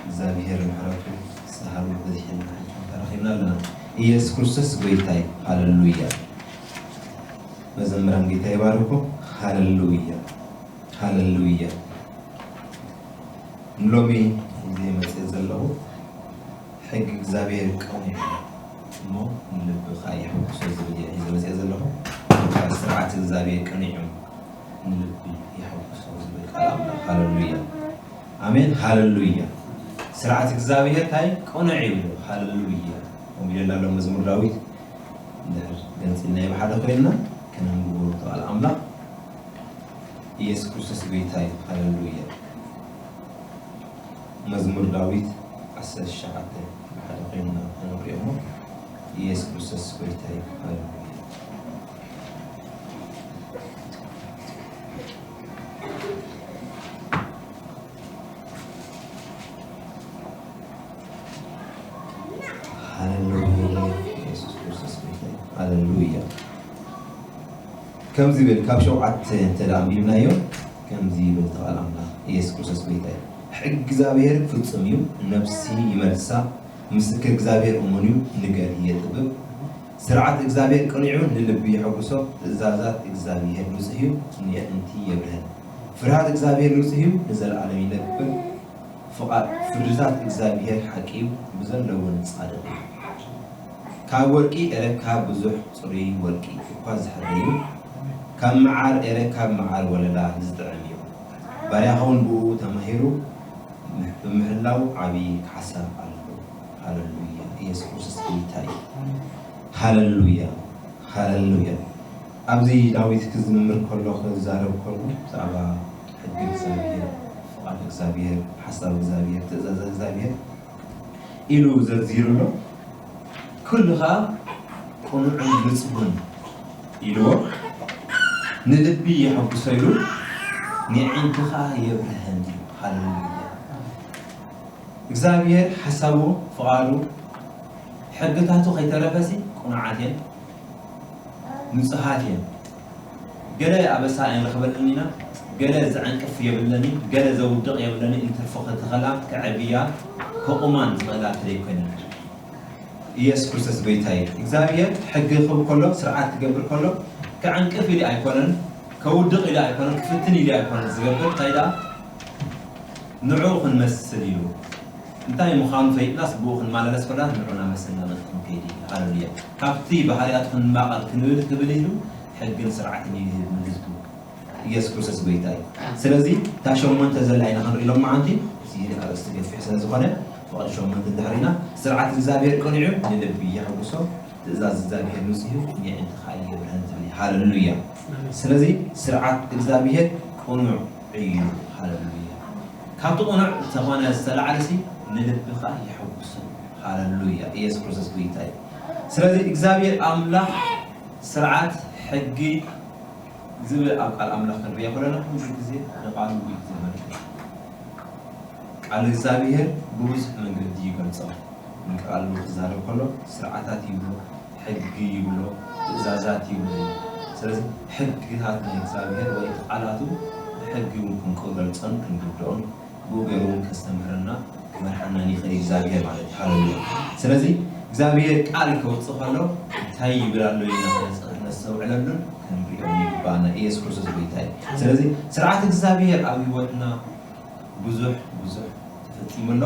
እግዚኣብሔር ምሕረቱ ሰሃሉ በዚሕና ተረኺብና ኣለና። ኢየሱስ ክርስቶስ ጎይታይ፣ ሃለሉያ። መዘምራን ጌታ ይባርኩ። ሃለሉያ፣ ሃለሉያ። ንሎሚ ጊዜ መጽእ ዘለኹ ሕጊ እግዚኣብሔር ቀኒዑ እሞ ንልብኻ የሐጉሶ ዝብል እየ ሒዘ መጽእ ዘለኹ። ስርዓት እግዚኣብሔር ቀኒዑ ንልቢ የሐጉሶ ዝብል ቃል ኣምላኽ። ሃለሉያ፣ ኣሜን፣ ሃለሉያ። ስርዓት እግዚኣብሔር ታይ ቀኑዕ እዩ። ሃለሉያ። ከምኡ ኢለና ኣሎ መዝሙር ዳዊት። እንድሕር ገንፂልናዮ ብሓደ ኮይንና ከነንብቦ ቃል ኣምላኽ። ኢየሱስ ክርስቶስ ጎይታ እዩ። ሃለሉያ። መዝሙር ዳዊት ዓሰርተ ትሽዓተ ብሓደ ኮይንና ክንሪኦ እሞ፣ ኢየሱስ ክርስቶስ ጎይታ እዩ። ሃለሉያ። ሃለሉያ። ኢየሱስ ክርስቶስ ጎይታ እዩ። ሃለሉያ። ከምዚ ይብል፣ ካብ ሸውዓተ እንተ ደኣ ኣንቢብናዮ፣ ከምዚ ይብል እቲ ቃል ኣምላኽ። ኢየሱስ ክርስቶስ ጎይታ እዩ። ሕጊ እግዚኣብሔር ፍጹም እዩ፣ ነፍሲ ይመልሳ። ምስክር እግዚኣብሔር እሙን እዩ፣ ንገር የጥብብ። ስርዓት እግዚኣብሔር ቅኑዕ እዩ፣ ንልቢ የሐጉሶ። ትእዛዛት እግዚኣብሔር ንጹህ እዩ፣ ንየዕንቲ የብርህን። ፍርሃት እግዚኣብሔር ንጹህ እዩ፣ ንዘለኣለም ይነብር። ፍቓድ ፍርድታት እግዚኣብሔር ሓቂ እዩ፣ ብዘለዎ ንጻድቕ እዩ። ካብ ወርቂ ኤረ ካብ ብዙሕ ጽሩይ ወርቂ እኳ ዝሕረ እዩ፣ ካብ መዓር ኤረ ካብ መዓር ወለላ ዝጥዕም እዩ። ባርያኻ እውን ብኡ ተማሂሩ፣ ብምሕላው ዓቢ ሓሳብ ኣለዎ። ሃለሉያ። ኢየሱስ ክርስቶስ ጎይታ እዩ። ሃለሉያ፣ ሃለሉያ። ኣብዚ ዳዊት ክዝምር ከሎ፣ ክዛረብ ከሎ፣ ብዛዕባ ሕጊ እግዚኣብሔር፣ ፍቓድ እግዚኣብሔር፣ ሓሳብ እግዚኣብሔር፣ ትእዛዝ እግዚኣብሔር ኢሉ ዘርዚሩ ኣሎ። ኩሉ ኸኣ ቅኑዕን ንጹህን ኢልዎ፣ ንልቢ የሐጉሶ ኢሉ፣ ንዕንቱ ኸኣ የብርህን ኢሉ። ሃለሉያ። እግዚኣብሔር ሓሳቡ፣ ፍቓዱ፣ ሕግታቱ ከይተረፈሲ ቅኑዓት እየን፣ ንጹሃት እየን። ገለ ኣበሳ ኣይንረኽበለን ኢና፣ ገለ ዘዕንቅፍ የብለኒ፣ ገለ ዘውድቕ የብለኒ፣ እንትርፎ ከተኸላ ከዕብያ ከቑማን ዝኽእላ ተደይኮይነን። ኢየሱስ ክርስቶስ ጎይታ እዩ። እግዚኣብሔር ሕጊ ክህብ ከሎ፣ ስርዓት ክገብር ከሎ፣ ከዕንቅፍ ኢሉ ኣይኮነን፣ ከውድቕ ኢሉ ኣይኮነን፣ ክፍትን ኢሉ ኣይኮነን ዝገብር። እንታይ ደኣ? ንዕኡ ክንመስል ኢሉ። እንታይ ምዃኑ ፈሊጥናስ ብኡ ክንመላለስ ከለና ንዕኡ እናመሰልና ምእንቲ ክንከይድ እዩ። ሃለሉያ። ካብቲ ባህርያቱ ክንማቐል ክንብል ክብል ኢሉ ሕግን ስርዓትን እዩ ዝህብ ንህዝቡ። ኢየሱስ ክርስቶስ ጎይታ እዩ። ስለዚ እታ ሸሞንተ ዘላ ኢና ክንርኢ ሎማዓንቲ፣ እዚ ኣርእስቲ ገፊሕ ስለ ዝኾነ፣ ፍቕዲ ሸሞንተ እንድሕር ኢና፣ ስርዓት እግዚኣብሔር ቅኑዕ እዩ፣ ንልቢ የሐጉሶ፣ ትእዛዝ እግዚኣብሔር ንጹህ እዩ፣ ንየዕንቲ ኸኣ የብርህን ዝብል እዩ። ሃለሉያ። ስለዚ ስርዓት እግዚኣብሔር ቅኑዕ እዩ። ሃለሉያ። ካብቲ ቅኑዕ ዝኾነ ዝተላዕለሲ ንልቢ ኸኣ የሐጉሶ። ሃለሉያ። ኢየሱስ ክርስቶስ ጎይታ እዩ። ስለዚ እግዚኣብሔር ኣምላኽ ስርዓት፣ ሕጊ ዝብል ኣብ ቃል ኣምላኽ ክንርእዮ ከለና፣ ኩሉ ግዜ ንቃሉ እዩ ዘመልክት። ቃል እግዚኣብሔር ብብዙሕ መንገዲ ይገልጾ። ንቃሉ ክዛረብ ከሎ ስርዓታት ይብሎ፣ ሕጊ ይብሎ፣ ትእዛዛት ይብሎ እዩ። ስለዚ ሕግታት ናይ እግዚኣብሔር ወይ ቃላቱ ብሕጊ እውን ክንገልጾን ክንርድኦን ብኡ ገይሩ እውን ከስተምህረና ክመርሓናን ይኽእል እግዚኣብሔር ማለት እዩ። ሃለሉያ። ስለዚ እግዚኣብሔር ቃል ከውፅእ ከሎ እንታይ ይብል ኣሎ ኢልና ክነስተውዕለሉን ክንሪኦን ይግባኣና። ኢየሱስ ክርስቶስ ጎይታ እዩ። ስለዚ ስርዓት እግዚኣብሔር ኣብ ህይወትና ብዙሕ ብዙሕ ተፈጺሙ ኣሎ።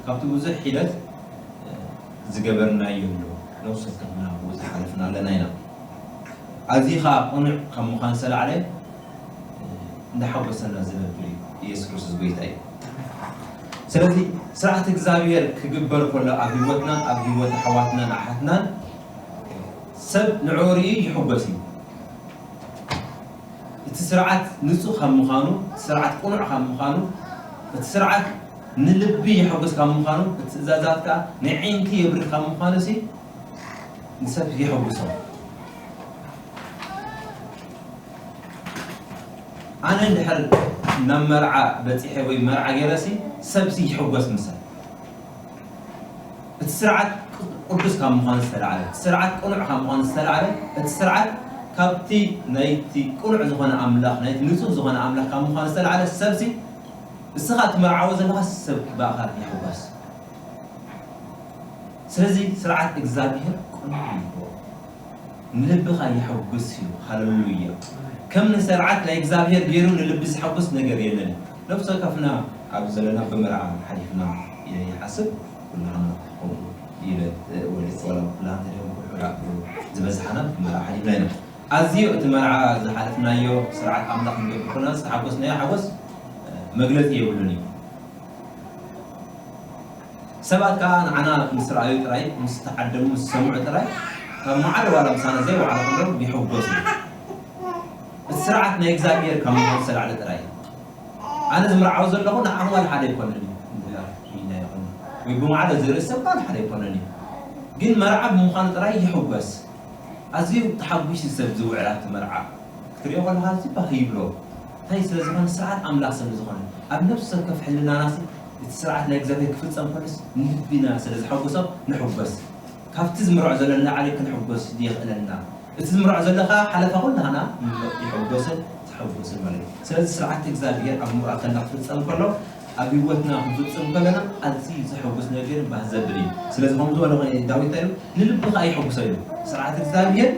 ካብቲ ብዙሕ ሒደት ዝገበርናዮ ኣሎ። ነፍሲ ወከፍና ብኡ ዝሓለፍና ኣለና ኢና። ኣዚኻ ቅኑዕ ካብ ምዃን ዝተላዕለ እንዳሓጎሰና ዝነብር እዩ። ኢየሱስ ክርስቶስ ጎይታ እዩ። ስለዚ ስርዓት እግዚኣብሔር ክግበር ከሎ ኣብ ህይወትናን ኣብ ህይወት ኣሕዋትናን ኣሓትናን ሰብ ንዕኡ ርእዩ ይሕጎስ እዩ። እቲ ስርዓት ንጹህ ካብ ምዃኑ፣ እቲ ስርዓት ቅኑዕ ካብ ምዃኑ፣ እቲ ስርዓት ንልቢ የሐጉስ ካብ ምዃኑ፣ እቲ ትእዛዛት ከኣ ንዕንኪ የብርህ ካብ ምዃኑ ሲ ንሰብ የሐጉሶ። ኣነ እንድሕር ናብ መርዓ በጺሐ ወይ መርዓ ገይረሲ ሰብሲ ይሕጎስ ምሰ እቲ ስርዓት ቅዱስ ካብ ምዃኑ ዝተላዕለ፣ እቲ ስርዓት ቅኑዕ ካብ ምዃኑ ዝተላዕለ፣ እቲ ስርዓት ካብቲ ናይቲ ቅኑዕ ዝኾነ ኣምላኽ፣ ናይቲ ንጹህ ዝኾነ ኣምላኽ ካብ ምዃኑ ዝተላዕለ ሰብሲ ንስኻ ትመርዓዎ ዘለኻ ሰብ ብኣኻ ይሕጎስ። ስለዚ ስርዓት እግዚኣብሔር ቅኑዕ እዩ፣ ንልብኻ የሐጉስ እዩ። ሃለሉያ። ከም ንስርዓት ናይ እግዚኣብሔር ገይሩ ንልቢ ዘሐጉስ ነገር የለን። ነፍሲ ወከፍና ኣብ ዘለና ብመርዓ ሓሊፍና ይሓስብ። ኩላህና ከምኡ ኢለ ወሊፅ ዋላ ኩላህና ተደም ዝበዝሓና ብመርዓ ሓሊፍና ኢና። ኣዝዩ እቲ መርዓ ዝሓለፍናዮ ስርዓት ኣምላኽ ንገብር ኩልና ዝተሓጎስናዮ ሓጎስ መግለፂ የብሉን እዩ። ሰባት ከዓ ንዓና ምስ ረኣዩ ጥራይ፣ ምስ ተዓደሙ፣ ምስ ሰምዑ ጥራይ ካብ መዓለ ዋላ ምሳና ዘይወዓሉ ከለዉ ይሕጎሱ። እቲ ስርዓት ናይ እግዚኣብሔር ካብ ምዃኑ ዝተላዕለ ጥራይ እዩ። ኣነ ዝምርዓው ዘለኹ ንዓኹም ዋላ ሓደ ኣይኮነን እዩ። እንድሕር ኢልና ይኹን ወይ ብመዓለ ዝርኢ ሰብ ዋላ ሓደ ኣይኮነን እዩ። ግን መርዓ ብምዃኑ ጥራይ ይሕጎስ። ኣዝዩ ተሓጒሱ ሰብ ዝውዕል ኣብቲ መርዓ ክትሪኦ ከለኻ ኣዝዩ ባህ ይብሎ። እንታይ ስለ ዝኾነ? ስርዓት ኣምላኽ ስለ ዝኾነ። ኣብ ነፍሲ ወከፍ ሕልናናሲ እቲ ስርዓት ናይ እግዚኣብሔር ክፍጸም ከሎስ ንልቢና ስለ ዘሐጉሶ ንሕጎስ። ካብቲ ዝምርዖ ዘሎ ንላዕሊ ክንሕጎስ የኽእለና። እቲ ዝምርዖ ዘሎ ከኣ ሓለፋ ኩላህና ይሕጎስን ትሕጎስን ማለት እዩ። ስለዚ ስርዓት እግዚኣብሔር ኣብ ምውራድ ከና ክፍጸም ከሎ ኣብ ህይወትና ክንፍጽም ከለና ኣዝዩ ዘሐጉስ ነገር ባህ ዘብል እዩ። ስለዚ ከም ዝበሎ ዳዊት እንታይ ኢሉ? ንልብኻ የሐጉሶ ኢሉ። ስርዓት እግዚኣብሔር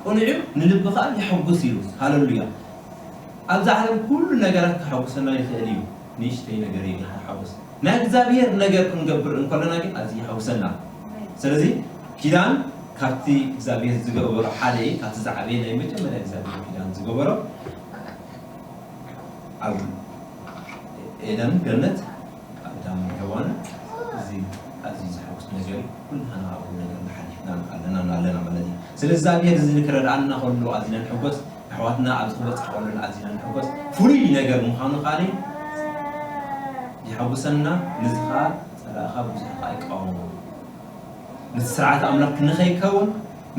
ቅኑዕ እዩ፣ ንልብኻ የሐጉስ ኢሉ። ሃለሉያ። ኣብዚ ዓለም ኩሉ ነገራት ከሐጉሰና ይኽእል እዩ። ንእሽተይ ነገር እዩ ሓጎስ። ናይ እግዚኣብሔር ነገር ክንገብር እንከለና ግን ኣዝዩ የሐጉሰና። ስለዚ ኪዳን ካብቲ እግዚኣብሔር ዝገበሮ ሓደ እዩ። ካብቲ ዝዓበየ ናይ መጀመርያ እግዚኣብሔር ኪዳን ዝገበሮ ኣብ ኤደን ገነት ኣዳም ሔዋን እዚ ኣዝዩ ዘሐጉስ ነገር እዩ። ኩልና ኣብዚ ነገር ሓሊፍና ኣለና ኣለና ማለት እዩ። ስለዚ እግዚኣብሔር እዚ ክረድኣና ከሎ ኣዝና ንሕጎስ። ኣሕዋትና ኣብዚ ክበፅሕ ከሎ ኣዝና ንሕጎስ። ፍሉይ ነገር ምዃኑ ካሊ የሐጉሰና። ንዚ ከዓ ፀላእኻ ብዙሕ ከዓ ይቃወሞ። ምስ ስርዓት ኣምላኽ ንኸይከውን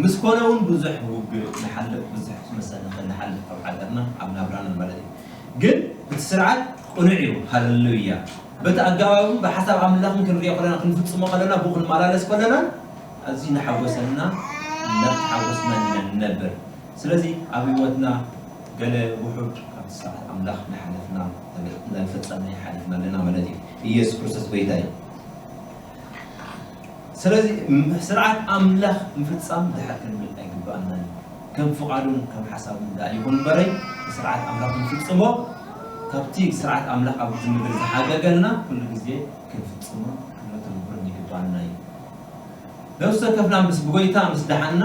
ምስ ኮነ እውን ብዙሕ ውግእ ንሓልፍ፣ ብዙሕ መሰናኽል ንሓልፍ ኣብ ሓገርና ኣብ ናብራና ማለት እዩ። ግን እቲ ስርዓት ቅኑዕ እዩ። ሃለሉያ። በቲ ኣገባብን ብሓሳብ ኣምላኽን ክንሪኦ ከለና፣ ክንፍጽሞ ከለና፣ ብኡ ክንመላለስ ከለና ኣዝዩ እናሓጎሰና እናተሓጎስና ኢና ንነብር። ስለዚ ኣብ ህይወትና ገለ ውሑድ ካብቲ ስርዓት ኣምላኽ እናሓለፍና እናፈጸምና ይሓሊፍና ኣለና ማለት እዩ። ኢየሱስ ክርስቶስ ጎይታ እዩ። ስለዚ ም- ስርዓት ኣምላኽ ምፍጻም ድሕር ክንብል ኣይግባኣናን እዩ። ከም ፍቓዱን ከም ሓሳቡን ደኣ ይኹን እምበረይ፣ ስርዓት ኣምላኽ ክንፍጽሞ፣ ካብቲ ስርዓት ኣምላኽ ኣብዚ ምድሪ ዝሓገገልና ኩሉ ግዜ ክንፍጽሞ ክንተግብሮን ይግባኣና እዩ። ነፍሲ ወከፍና ምስ ብጎይታ ምስ ደሓንና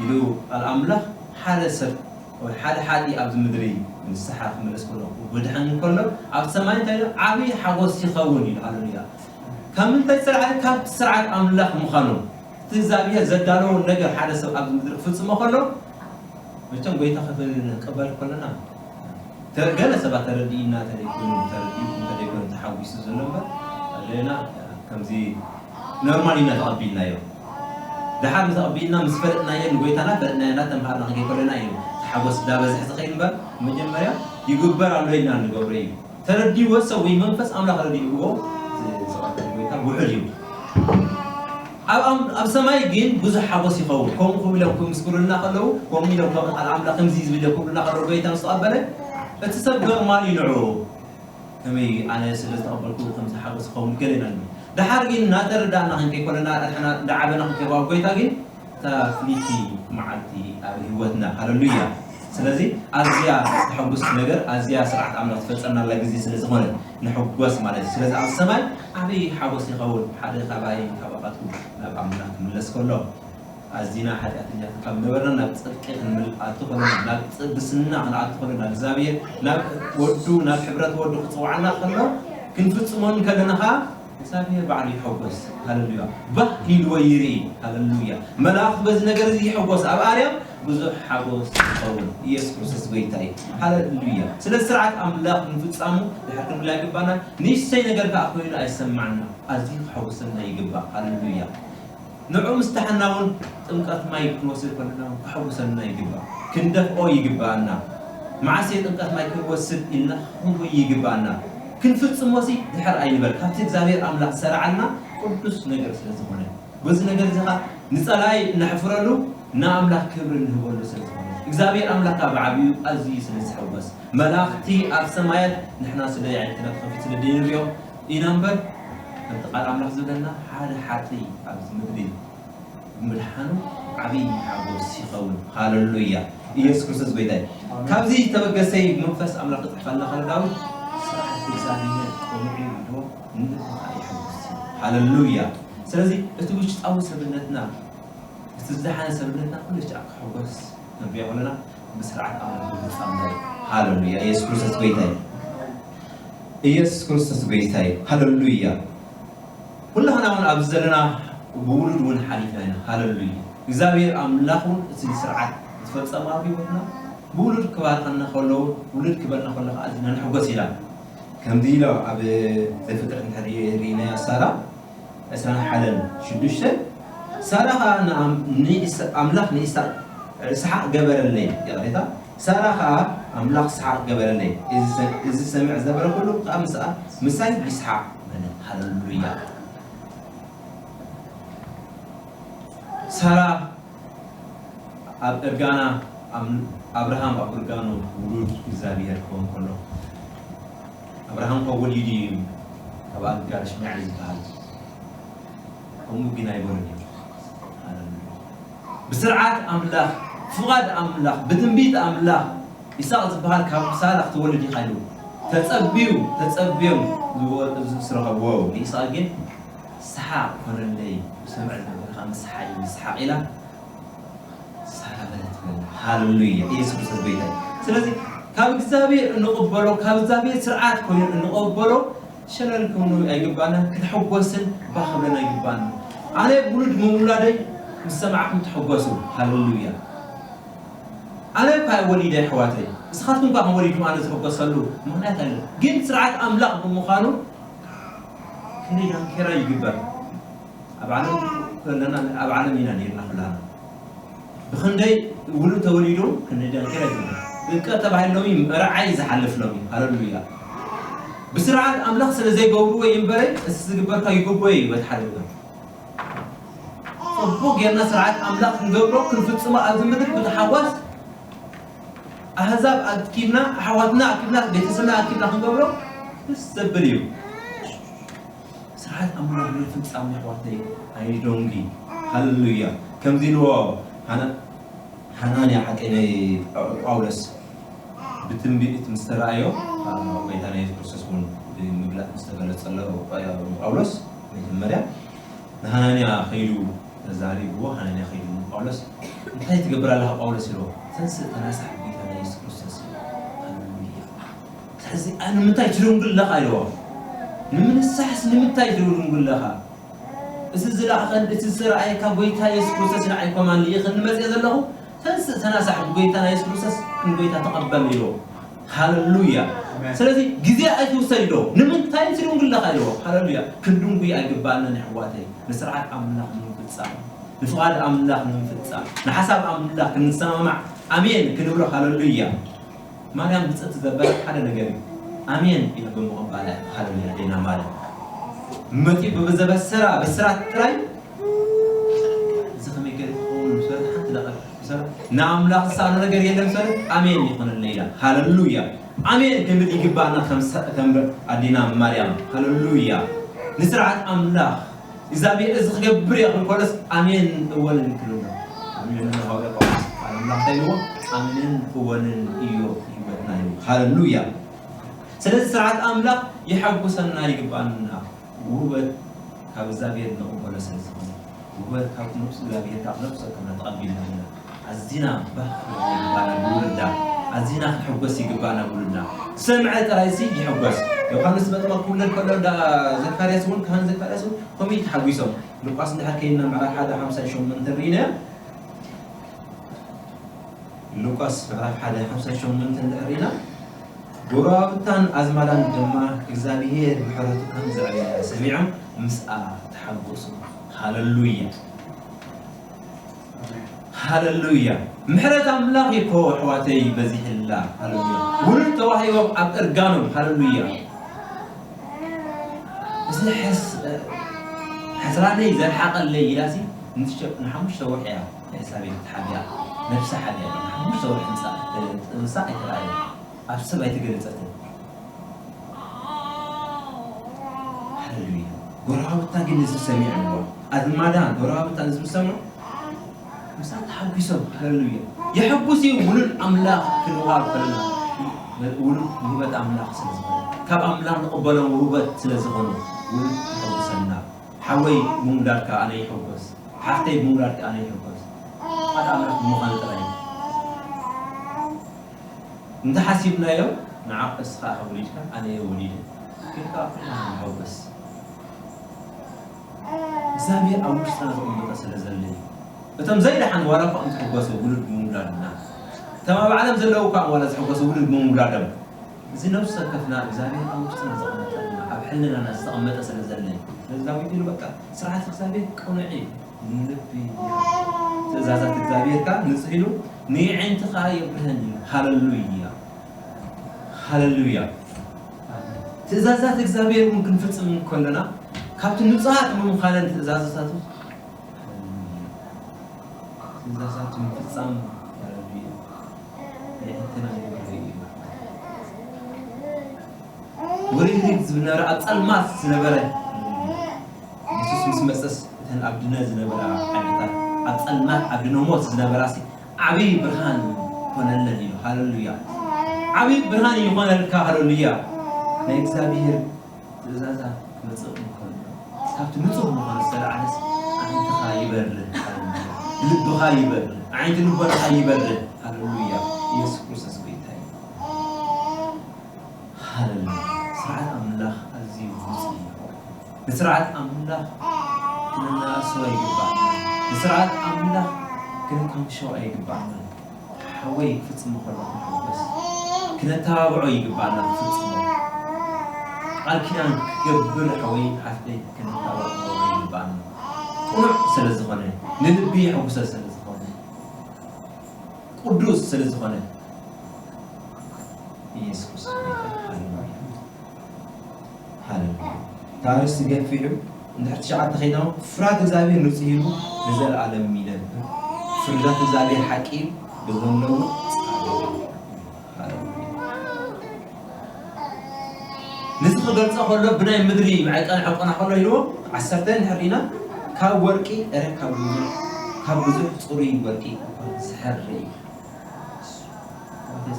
ኢሉ ቃል ኣምላኽ፣ ሓደ ሰብ ወይ ሓደ ሓጢ ኣብዚ ምድሪ ንስሓ ክምለስ ከሎ ክድሕን ከሎ ኣብ ሰማይ እንታይ ኢሉ? ዓብዪ ሓጎስ ይኸውን ኢሉ። ሃሌሉያ። ካብ ምንታይ ዝተላዕለ? ካብቲ ስርዓት ኣምላኽ ምዃኑ፣ እቲ እግዚኣብሔር ዘዳለዎ ነገር ሓደ ሰብ ኣብዚ ምድሪ ክፍጽሞ ከሎ መቸም ጎይታ ክቕበል ከለና ተ- ገለ ሰባት ተረዲእና ተደይኮኑ ተረዲኡ እንተደይኮኑ ተሓጒሱ ዘሎ እምበር ኣለና ከምዚ ኖርማል ኢና ተቐቢልናዮ። ደሓር ምስ ተቐቢልና ምስ ፈለጥናዮ ንጎይታና ፈለጥናዮ እናተምሃርና ክንከይ ከለና እዩ ተሓጎስ እንዳበዝሕ ዝኸይድ እምበር መጀመርያ ይግበር ኣሎ ኢልና ንገብሮ እዩ። ተረዲዎ ሰብ ወይ መንፈስ ኣምላኽ ረዲእዎ ዝቐበል ጎይታ ውሑድ እዩ። ኣብ ኣም- ኣብ ሰማይ ግን ብዙሕ ሓጎስ ይኸውን። ከምኡ ከምኡ ኢሎም ክምስክሩልና ከለዉ ከምኡ ኢሎም ከም ቃል ኣምላኽ ከምዚ ዝብል እዮም ክብሉና ከለዉ ጎይታ ምስ ተቐበለ እቲ ሰብ ኖርማል እዩ ንዑ። ከመይ ኣነ ስለ ዝተቐበልኩ ከምዚ ሓጎስ ይኸውን ገለ ኢና ንብል። ደሓር ግን እናተረዳእና ክንከይ ከለና ንሕና እንዳዓበና ክንከይ ኣብ ጎይታ ግን እታ ፍልይቲ መዓልቲ ኣብ ህይወትና ሃለሉያ። ስለዚ ኣዝያ ተሐጉስ ነገር ኣዝያ ስርዓት ኣምላኽ ትፈጸምናላ ግዜ ስለ ዝኾነ ንሕጎስ ማለት እዩ። ስለዚ ኣብ ሰማይ ዓብዪ ሓጎስ ይኸውን ሓደ ካባይ ካባኻትኩም ናብ ኣምላኽ ክምለስ ከሎ ኣዚና ሓጢኣተኛታት ካብ ነበርና ናብ ጽድቂ ክንኣቱ ከለና ናብ ቅድስና ክንኣቱ ከለና እግዚኣብሔር ናብ ወዱ ናብ ሕብረት ወዱ ክጽውዓና ከሎ ክንፍጽሞ እንከለና ኸዓ እግዚኣብሔር ባዕሉ ይሕጎስ። ሃለሉያ። ባህ ኢልዎ ይርኢ። ሃለሉያ። መላእኽቲ በዚ ነገር እዚ ይሕጎስ። ኣብ ኣርያም ብዙሕ ሓጎስ ይኸውን። ኢየሱስ ክርስቶስ ጎይታ እዩ። ሃለሉያ። ስለ ስርዓት ኣምላኽ ምፍጻሙ ድሕር ክንብል ኣይግባና። ንእሽተይ ነገር ከኣ ኮይኑ ኣይሰማዕና። ኣዝዩ ክሕጉሰና ይግባእ። ሃለሉያ። ንዑ ምስ ዳሓና እውን ጥምቀት ማይ ክንወስድ ከለና እውን ከሐጉሰና ይግባእ። ክንደፍኦ ይግባኣና። መዓስ እየ ጥምቀት ማይ ክንወስድ ኢልና ክንጎይ ይግባኣና። ክንፍጽሞሲ ድሕር ኣይንበል። ካብቲ እግዚኣብሔር ኣምላኽ ዝሰራዓልና ቅዱስ ነገር ስለ ዝኾነ። በዚ ነገር እዚ ኸዓ ንጸላኢ እነሕፍረሉ ንኣምላኽ ክብሪ እንህበሉ ስለ ዝኾነ። እግዚኣብሔር ኣምላኽካ ብዓብዩ ኣዝዩ ስለ ዝሕጎስ፣ መላእኽቲ ኣብ ሰማያት ንሕና ስለ ኣዒንትና ተኸፊቱ ስለ ዘይንሪኦ ኢና እምበር፣ ከምቲ ቃል ኣምላኽ ዝብለና፣ ሓደ ሓጥእ ኣብዚ ምድሪ ብምድሓኑ ዓብዪ ሓጎስ ይኸውን። ሃለሉያ! ኢየሱስ ክርስቶስ ጎይታ እዩ። ካብዚ ተበገሰይ መንፈስ ኣምላኽ ክጽሕፈልና ከሎ ዳዊት፣ "ስርዓት እግዚኣብሔር ቅኑዕ እዩ" ኢልዎ፣ ንልብኻ የሐጉስ እዩ። ሃለሉያ! ስለዚ እቲ ውሽጣዊ ሰብነትና፣ እቲ ዝደሓነ ሰብነትና ኩሉ ሻዕ ክሕጎስ ክንሪኦ ከለና፣ ብስርዓት ኣምላኽ ምፍጻም እዩ። ሃለሉያ! ኢየሱስ ክርስቶስ ጎይታ እዩ። ኢየሱስ ክርስቶስ ጎይታ እዩ። ሃለሉያ! ኩላህና እውን ኣብዚ ዘለና ብውሉድ እውን ሓሊፍና ኢና። ሃለሉያ! እግዚኣብሔር ኣምላኽ እውን እቲ ስርዓት ዝፈጸመ ኣብ ህይወትና ብውሉድ ክባርኸና ከሎ፣ ውሉድ ክበልና ከሎ ከዓ ኣዚና ንሕጎስ ኢላ። ከምዚ ኢሎ ኣብ ዘፍጥረት እንድሕር ርኢናዮ ሳራ ዕስራን ሓደን ሽዱሽተ፣ ሳራ ኸዓ ንኣም-፣ ንኢሳ-፣ ኣምላኽ ንኢሳ-፣ እስሓቅ ገበረለይ። ይቕሬታ፣ ሳራ ኸዓ ኣምላኽ እስሓቅ ገበረለይ። እዚ ሰ-፣ እዚ ዝሰምዕ ዝነበረ ኩሉ ኸዓ ምስኣ፣ ምሳይ ይስሓቅ በለ። ሃለሉያ። ሳራ ኣብ እርጋና፣ ኣም-፣ ኣብርሃም ኣብ እርጋኑ ውሉድ እግዚኣብሔር ክኸውን ከሎ፣ ኣብርሃም እኮ ወሊዱ እዩ፣ ካብ ኣጋር እሽማኤል ዝበሃል። ከምኡ ግን ኣይበሉን እዮም። ሃለሉያ። ብስርዓት ኣምላኽ፣ ፍቓድ ኣምላኽ፣ ብትንቢት ኣምላኽ፣ ይስሓቅ ዝበሃል ካብ ሳራ ክትወልድ ኢኻ ኢሉ ተጸብዩ፣ ተጸብዮም ዝወ-፣ ዝረኸብዎ ንይስሓቅ ግን፣ "ሰሓቕ ኮነለይ፣ ብሰምዕ ዝነበርካ ምስሓይ ይስሓቅ" ኢላ ሳራ በለት በለ። ሃለሉያ። ኢየሱስ ክርስቶስ ጎይታ እዩ። ስለዚ ካብ እግዚኣብሔር እንቕበሎ፣ ካብ እግዚኣብሔር ስርዓት ኮይኑ እንቕበሎ፣ ሸለል ክንብል ኣይግባና፣ ክትሕጎስን ባህ ክብለና ይግባና። ኣነ ውሉድ ምውላደይ ምስ ሰማዕኩም ትሕጎሱ። ሃለሉያ። ኣነ እኳ ወሊደ ኣሕዋተይ፣ ንስኻትኩም እኳ ከም ወሊድኩም ኣነ ዝሕጎሰሉ ምኽንያት ኣሎ። ግን ስርዓት ኣምላኽ ብምዃኑ ክንደይ ዳንኬራ ይግበር። ኣብ ዓለም ከለና፣ ኣብ ዓለም ኢና ነይርና ኩላና። ብኽንደይ ውሉድ ተወሊዱ ክንደይ ዳንኬራ ይግበር። እቀ ተባሂሎም እዩ፣ መርዓ እዩ ዝሓልፍሎም እዩ። ሃለሉያ። ብስርዓት ኣምላኽ ስለ ዘይገብርዎ እዩ እምበረ፣ እቲ ዝግበርካ ይግብኦ እዩ በቲ ሓደ ወገን። ጽቡቕ ጌርና ስርዓት ኣምላኽ ክንገብሮ፣ ክንፍጽሞ ኣብዚ ምድሪ ብተሓጓስ ኣህዛብ ኣኪብና፣ ኣሕዋትና ኣኪብና፣ ቤተሰብና ኣኪብና ክንገብሮ ደስ ዘብል እዩ። ስርዓት ኣምላኽ ንምፍጻም ኣሕዋተይ ኣይደንጉ። ሃሌሉያ። ከምዚ ኢልዎ ሃና-፣ ሃናንያ ሓቀይ ናይ ጳውሎስ ብትንቢት ምስ ተራእዮ፣ ኣብ ጎይታና የሱስ ክርስቶስ እውን ብምግላጽ ምስ ተገለጸሎ ጳውሎስ መጀመርያ ንሃናንያ ከይዱ ተዛሪብዎ፣ ሃናንያ ከይዱ ንጳውሎስ፣ "እንታይ ትገብር ኣለኻ ጳውሎስ?" ኢልዎ፣ "ተንስእ ተናሳሕ ብጎይታና የሱስ ክርስቶስ" ኢሉ። ሃሌሉያ። ስለዚ፣ "ኣይ፣ ንምንታይ ትድንጉ ኣለኻ?" ኢልዎ። "ንምንሳሕስ ንምንታይ ትድንጉ ኣለኻ? እዚ ዝለኣኸን፣ እቲ ዝረኣየካ ጎይታ የሱስ ክርስቶስ ንዓይ ኮማን ልኢኽኒ መጽየ ዘለኹ፣ ተንስእ ተናሳሕ ብጎይታና የሱስ ክርስቶስ ንጎይታ ተቐበል" ኢልዎ። ሃሌሉያ። ኣሜን። ስለዚ ግዜ ኣይትውሰድ ኢልዎ። "ንምንታይ ትድንጉ ኣለኻ?" ኢልዎ። ሃሌሉያ። ክንድንጉ ኣይግባእናን ኣሕዋተይ። ንስርዓት ኣምላኽ ንምፍጻም፣ ንፍቓድ ኣምላኽ ንምፍጻም፣ ንሓሳብ ኣምላኽ ክንሰማማዕ ኣሜን ክንብሎ። ሃሌሉያ። ማርያም ብጽእቲ ዘበለት ሓደ ነገር እዩ። ኣሜን ኢላ ብምቕባላ። ሃሌሉያ። ኣዴና ማርያም መጺኡ ብዘበሰራ ብስራት ጥራይ፣ "እዚ ከመይ ገይሩ ክኸውን?" ምስ በለት፣ ሓንቲ ደቒቕ ምስ በለት፣ "ንኣምላኽ ዝሰኣኖ ነገር የለን" ምስ በለት፣ "ኣሜን ይኹነለይ" ኢላ። ሃሌሉያ። ኣሜን ክንብል ይግባእና ከም ሰ-፣ ከም ኣዴና ማርያም። ሃሌሉያ። ንስርዓት ኣምላኽ እግዚኣብሔር እዚ ክገብር እየ ክብል ከሎስ ኣሜን እወንን ክብል ኣሎ። ኣሜን። ሃዋርያ ጳውሎስ ቃል ኣምላኽ እንታይ ኢልዎ? ኣሜንን እወንን እዩ ህይወትና እዩ። ሃሌሉያ። ስለዚ ስርዓት ኣምላኽ የሐጉሰና ይግባእና። ውህበት ካብ እግዚኣብሔር ንቕበሎ ስለ ዝኾነ፣ ውህበት ካብ ነፍሱ እግዚኣብሔር ካብ ነፍሱ ወከፍና ተቐቢልና ኣለና። ኣዚና ባህ ክንብል ይግባና ብውሉድና፣ ኣዚና ክንሕጎስ ይግባና ብውሉድና። ሰምዐ ጥራይሲ ይሕጎስ። ዮሃንስ መጥመቕ ክውለድ ከሎ እንዳ ዘካርያስ እውን፣ ካህን ዘካርያስ እውን ከምኡ እዩ ተሓጒሶም። ሉቃስ እንድሕር ከይድና ምዕራፍ ሓደ ሓምሳ ሸሞንተ ርኢናዮ። ሉቃስ ምዕራፍ ሓደ ሓምሳ ሸሞንተ እንድሕር ርኢና፣ ጎረባብታን ኣዝማዳን ድማ እግዚኣብሔር ምሕረቱ ከም ዘዕበያ ሰሚዖም ምስኣ ተሓጎሱ። ሃሌሉያ። ሃሌሉያ። ምሕረት ኣምላኽ እኮ ኣሕዋተይ በዚሕላ። ሃሌሉያ። ውሉድ ተዋሂቦም ኣብ እርጋኖም። ሃሌሉያ። እዚ ሕስ-፣ ሕስራነይ ዘርሓቐለይ ኢላሲ ንትሸ-፣ ንሓሙሽተ ወርሒ እያ ንኤልሳቤጥ ተሓቢኣ። ነብሳ ሓልያ ሓሙሽተ ወርሒ ህንፃ ህንፃ ኣይተረኣየ ኣብ ሰብ ኣይተገለፀትን። ሃሌሉያ። ጎረባብታ ግን እዚ ሰሚዐ እዋ ኣዝማዳ ጎረባብታ እዚ ምስ ሰምዑ ምሳት ተሓጒሶም። ሃሌሉያ። የሐጉስ እዩ ውሉድ ኣምላኽ ክንዋብ ከለና ውሉድ ውህበት ኣምላኽ ስለ ዝኾነ ካብ ኣምላኽ ንቕበሎም ውህበት ስለ ዝኾኑ ውሉድ ይሐጉሰና። ሓወይ ብምውላድካ ኣነ ይሕጎስ፣ ሓፍተይ ብምውላድካ ኣነ ይሕጎስ። ቃል ኣምላኽ ብምዃኑ ጥራይ እዩ። እንተሓሲብናዮ ንዓ እስኻ ኢኻ ወሊድካ ኣነ እየ ወሊደ ኢልካ ኩልና ንሕጎስ። እግዚኣብሔር ኣብ ውሽጥና ዘቐመጠ ስለ ዘሎ እዩ። እቶም ዘይደሓኑ ዋላ እኳ እንትሕጎሱ ውሉድ ብምውላድና እቶም ኣብ ዓለም ዘለዉ እኳ ዋላ ዝሕጎሱ ውሉድ ብምውላዶም እዚ ነፍሲ ወከፍና እግዚኣብሔር ኣብ ውሽጥና ዘቐመጠልና ኣብ ሕልናና ዝተቐመጠ ስለ ዘሎ እዩ። ስለዚ ዳዊት ኢሉ በቃ ስርዓት እግዚኣብሔር ቅኑዕ እዩ። ንልቢ ትእዛዛት እግዚኣብሔር ከኣ ንጹህ ኢሉ ንየዒንቲ ከኣ የብርሀን እዩ። ሃለሉያ ሃለሉያ። ትእዛዛት እግዚኣብሔር እውን ክንፍጽም እንከለና ካብቲ ንጹሃት ብምዃነን ትእዛዛታቱ ትእዛዛቱ ምፍጻም ሃለሉያ የዒንትና የብርህ እዩ። ውርግርግ ዝነበረ ኣብ ጸልማት ዝነበረ የሱስ ምስ መጸስ እተን ኣብ ድነ ዝነበራ ዓድታት ኣብ ጸልማት ኣብ ድነ ሞት ዝነበራሲ ዓብዪ ብርሃን ኮነለን እዩ። ሃለሉያ። ዓብዪ ብርሃን እዩ ይኾነልካ። ሃለሉያ። ናይ እግዚኣብሔር ትእዛዛት ክመጽእ እንከሎ ካብቲ ንጹህ ምዃኑ ዝተላዕለስ ኣዒንትኻ ይበርህ። ሃለሉያ። ልብኻ ይበርህ። ኣዒንቲ ልቦናኻ ይበርህ። ሃለሉያ። ኢየሱስ ክርስቶስ ጎይታ እዩ። ሃለሉያ። ስርዓት ኣምላኽ ኣዝዩ ብሉጽ እዩ። ንስርዓት ኣምላኽ ክነናእሶ ኣይግባእና። ንስርዓት ኣምላኽ ክንከምሾ ኣይግባእና። ሓወይ ክፍጽሞ ከሎ ክንሕጎስ ክነተባብዖ ይግባእና። ክፍጽሞ ቃል ኪዳን ክገብር ሓወይ ሓፍተይ ክነተባብዖ ይግባእና። ቅኑዕ ስለ ዝኾነ ንልቢ የሕጉሰ ስለ ዝኾነ ቅዱስ ስለ ዝኾነ ኢየሱስ ሃሌሉያ። ሃሌሉያ። ታሪስ ገፊሑ እንድሕር ትሽዓተ ኸይዳ ፍርሃት እግዚኣብሔር ንጹህ እዩ ንዘለኣለም ይነብር። ፍርዳት እግዚኣብሔር ሓቂ እዩ ብዘለዎ ጻድቕ እዩ። ሃሌሉያ። ነዚ ክገልጾ ከሎ ብናይ ምድሪ መዐቀኒ ሕቆና ከሎ ኢልዎ ዓሰርተ እንድሕር ዲና ካብ ወርቂ እረ ካብ ብዙሕ ካብ ብዙሕ ጽሩይ ወርቂ እኳ ዝሐሪ እዩ።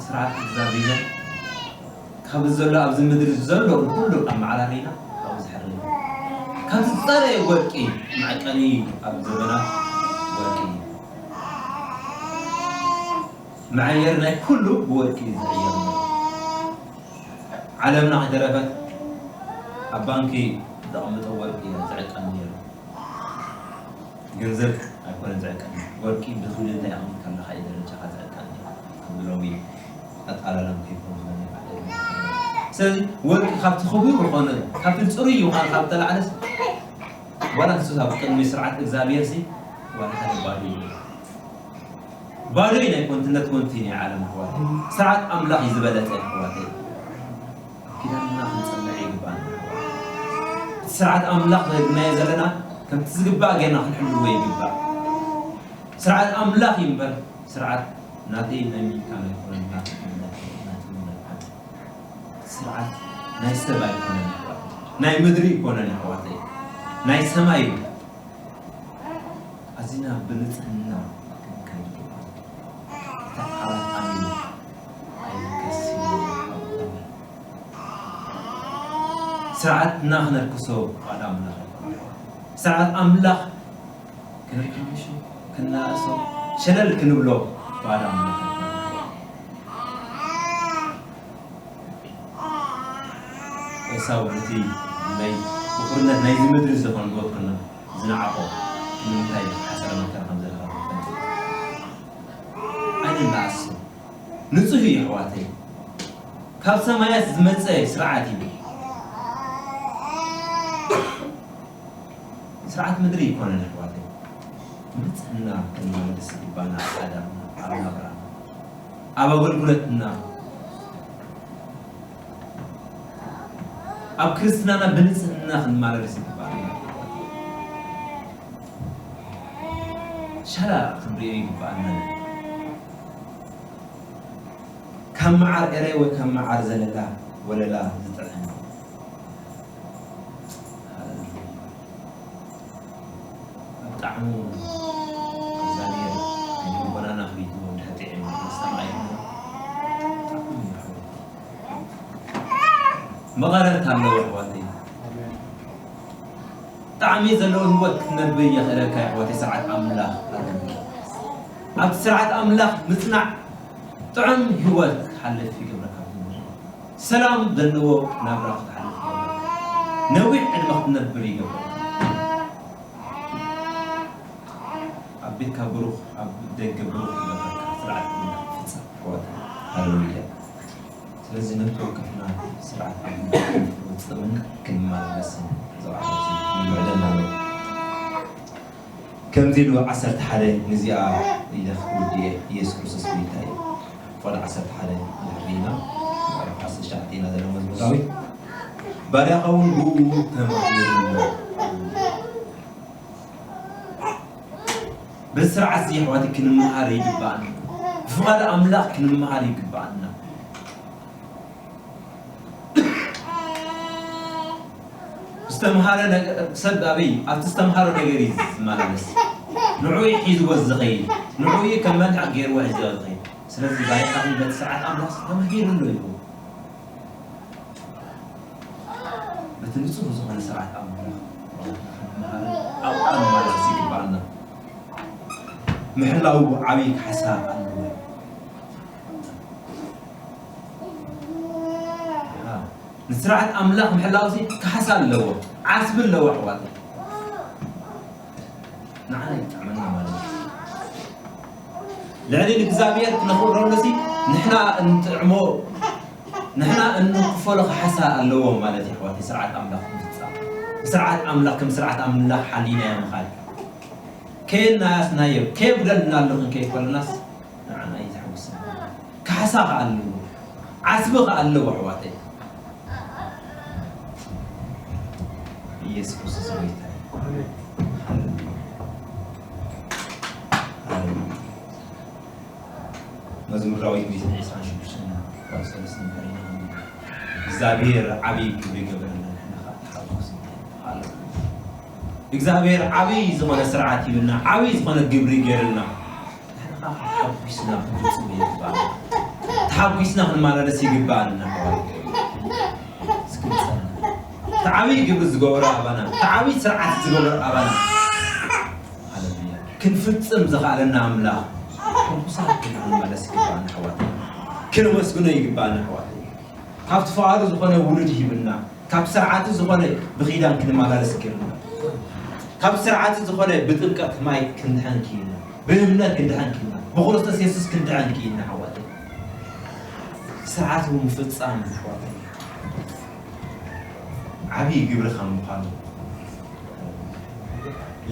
ስርዓት እግዚኣብሔር ካብ ዘሎ ኣብዚ ምድሪ ዘሎ ኩሉ ኣመዓራሪና ካብ ዝሕሪ ካብ ዝፀረየ ወርቂ መዐቀኒ ኣብ ዘበናት ወርቂ መዐየር ናይ ኩሉ ብወርቂ ዝዕየር ዓለምና ከይተረፈት ኣብ ባንኪ ዘቐምጦ ወርቂ ዝዕቀን ነይሩ። ገንዘብ ኣይኮነን ዝዕቀን፣ ወርቂ ብኽብሪ እንታይ ኣቕሚጥካ ኣለኻ እዩ ደረጃኻ ዝዕቀን። ከም ሎሚ ኣጣላላም ከይኮኑ ዝበለ ማለት እዩ። ስለዚ ወርቂ ካብቲ ክቡር ዝኾነ ካብቲ ፅሩይ ይኾነ ካብ ተላዕለስ ዋላ ንሱ ኣብ ቅድሚ ስርዓት እግዚኣብሔር ሲ ዋላ ሓደ ባዶ እዩ። ባዶ እዩ ናይ ኮንትነት ኮንቲ ናይ ዓለም ኣሕዋት። ስርዓት ኣምላኽ እዩ ዝበለጸ ኣሕዋት። ኪዳንና ክንጸንዕ ይግባና። ስርዓት ኣምላኽ ዝህብናዮ ዘለና ከምቲ ዝግባእ ጌርና ክንሕልዎ ይግባእ። ስርዓት ኣምላኽ እዩ እምበር ስርዓት ናተይ ናይ ሚልካ ኣይኮነን። ናትነት ናትነት ስርዓት ናይ ሰብ ኣይኮነን ኣሕዋት። ናይ ምድሪ ኣይኮነን ኣሕዋተይ። ናይ ሰማይ እዩ። ኣዚና ብንጽህና ክንከይድ ይግባእ። እቲ ዓራት ኣሚኑ ኣይንከስን። ስርዓትና ክነርክሶ ባዕዳ ኣምላኽ ኣይኮነን። ስርዓት ኣምላኽ ክንከምሾ፣ ክናእሶ፣ ሸለል ክንብሎ ባዕዳ ኣምላኽ ኣይኮነን። ኤሳው ነቲ ናይ ብኹርነት ናይዚ ምድሪ ዝኾን ብወክልና ዝነዓቖ ንምንታይ ሓሰረ መከራ ከም ዘረኸበ ኣይንነኣስብ። ንጹህ እዩ ኣሕዋተይ፣ ካብ ሰማያት ዝመጸ ስርዓት እዩ። ስርዓት ምድሪ ኣይኮነን ኣሕዋተይ። ንጽህና ክንመልስ ይግባና። ኣብ ዓዳምና፣ ኣብ ናብራና፣ ኣብ ኣገልግሎትና፣ ኣብ ክርስትናና ብንጽህና ክንመላለስ ይግባና። ሻላ ክንሪኦ ይግባና። መዓር ኤረ ወይ ከም መዓር ዘለላ ወለላ ዝጥዕም። ኣብ ጣዕሙ እግዚኣብሔር ልቦናና ክቢትዎ እንድሕር ጥዒሙ መስተማቒ ይኹን። ጣዕሙ ይኹን። መቐረት ኣለዎ ኣሕዋተይ። ጣዕሚ ዘለዎ ህይወት ክትነብር የኽእለካ ኣሕዋተይ። ስርዓት ኣምላኽ ኣለዎ። ኣብቲ ስርዓት ኣምላኽ ምጽናዕ ጥዑም ህይወት ክትሓልፍ ይገብረካ። ሰላም ዘለዎ ናብራ ክትሓልፍ ይገብረካ። ነዊሕ ዕድመ ክትነብር ይገብረካ። ኣብ ቤትካ ብሩኽ፣ ኣብ ደገ ብሩኽ ይገብረካ። ስርዓት ኣምላኽ ፍጻም ኣሕዋተይ። ሃሌሉያ። ስለዚ ነፍሲ ወከፍና ስርዓት ኣምላኽ ክንፍጽምን ክንመላለስን እዚ ዓለም እዚ ይምዕደና ኣሎ። ከምዚ ኢሉ ዓሰርተ ሓደ ነዚኣ ኢለ ክውድእ እየ፣ ኢየሱስ ክርስቶስ ጎይታ እዩ። ፍቕዲ ዓሰርተ ሓደ ንሕና ዓሰርተ ትሽዓተ ኢና ዘለና መዝሙር ዳዊት። ባርያኻ እውን ብኡ ተማሂሩ ኣሎ። በዚ ስርዓት እዚ ኣሕዋት ክንመሃር ይግባኣና። ብፍቓድ ኣምላኽ ክንመሃር ይግባኣና። ዝተምሃረ ነገር፣ ሰብ ኣበይ ኣብቲ ዝተምሃሮ ነገር እዩ ዝመላለስ። ንዕኡ እዩ ሒዝዎ ዝኸይድ። ንዕኡ እዩ ከም መልሕቕ ገይርዎ ሒዝዎ ዝኸይድ። ስለዚ ባይታ በቲ ስርዓት ኣምላኽ ተማሂሩ ኣሎ እዩ። በቲ ንጹህ ዝኾነ ስርዓት ኣምላኽ ክንመሃር ኣብ ቃል ማለት ይግባኣና። ምሕላው ዓብዪ ካሕሳ ኣለዎ። ንስርዓት ኣምላኽ ምሕላው ሲ ካሕሳ ኣለዎ፣ ዓስቢ ኣለዎ ኣሕዋት። ንዓና ይጥዕመና ማለት እዩ። ልዕሊ እግዚኣብሔር ክነኽብረሉ ሲ ንሕና እንጥዕሞ፣ ንሕና እንክፈሎ ካሕሳ ኣለዎ ማለት እዩ ኣሕዋት። ስርዓት ኣምላኽ ምፍጻም፣ ስርዓት ኣምላኽ ከም ስርዓት ኣምላኽ ሓሊናዮ ምኻድ። ከየናያስናዮ፣ ከየጉደልና ኣለኹን ከይኮንናስ ንዓና እዩ ዘሐጉሰና። ካሕሳ ከኣ ኣለዎ፣ ዓስቢ ከኣ ኣለዎ ኣሕዋተይ። ኢየሱስ ክርስቶስ ጎይታ እዩ። ሃሌሉያ። ሃሌሉያ። መዝሙር ዳዊት ሚእትን ዕስራን ሽዱሽተን ቁጽሪ ሰለስተ ንሕና እግዚኣብሔር ዓብዪ ግብሪ ገበረልና፣ ንሕና ከኣ ንሓጎስ። ሃሌሉያ። እግዚኣብሔር ዓብዪ ዝኾነ ስርዓት ሂብና፣ ዓብዪ ዝኾነ ግብሪ ገይርልና፣ ንሕና ከኣ ተሓጒስና ክንፍጽም ይግባእ። ተሓጒስና ክንመላለስ ይግባኣና። እስኪ ንጸሊ። እቲ ዓብዪ ግብሪ ዝገበረ ኣባና፣ እቲ ዓብዪ ስርዓት ዝገበረ ኣባና። ሃሌሉያ። ክንፍጽም ዘኽኣለና ኣምላኽ ሕጉሳት ክንመላለስ ይግባኣና ኣሕዋት። ክነመስግኖ ይግባኣና ኣሕዋት። ካብቲ ፍቓዱ ዝኾነ ውሉድ ሂብና፣ ካብ ስርዓቱ ዝኾነ ብኺዳን ክንመላለስ ገይሩና፣ ካብ ስርዓቱ ዝኾነ ብጥምቀት ማይ ክንድሐን ክኢልና፣ ብእምነት ክንድሐን ክኢልና፣ ብክርስቶስ የሱስ ክንድሐን ክኢልና ኣሕዋት። ስርዓቱ ምፍጻም ኣሕዋት። ዓብዪ ግብሪ ከም ምዃኑ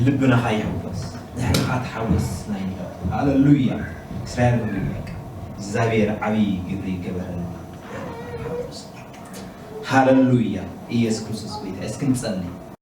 ልብና ኻይሕጎስ፣ ንሕና ኻትሓጎስ ናይ ንፈቱ። ሃሌሉያ። እስራኤል ሆይ፣ እግዚኣብሔር ዓብዪ ግብሪ ይገበረልና። ሃሌሉያ። ኢየሱስ ክርስቶስ ጎይታ። እስኪ ንጸሊ።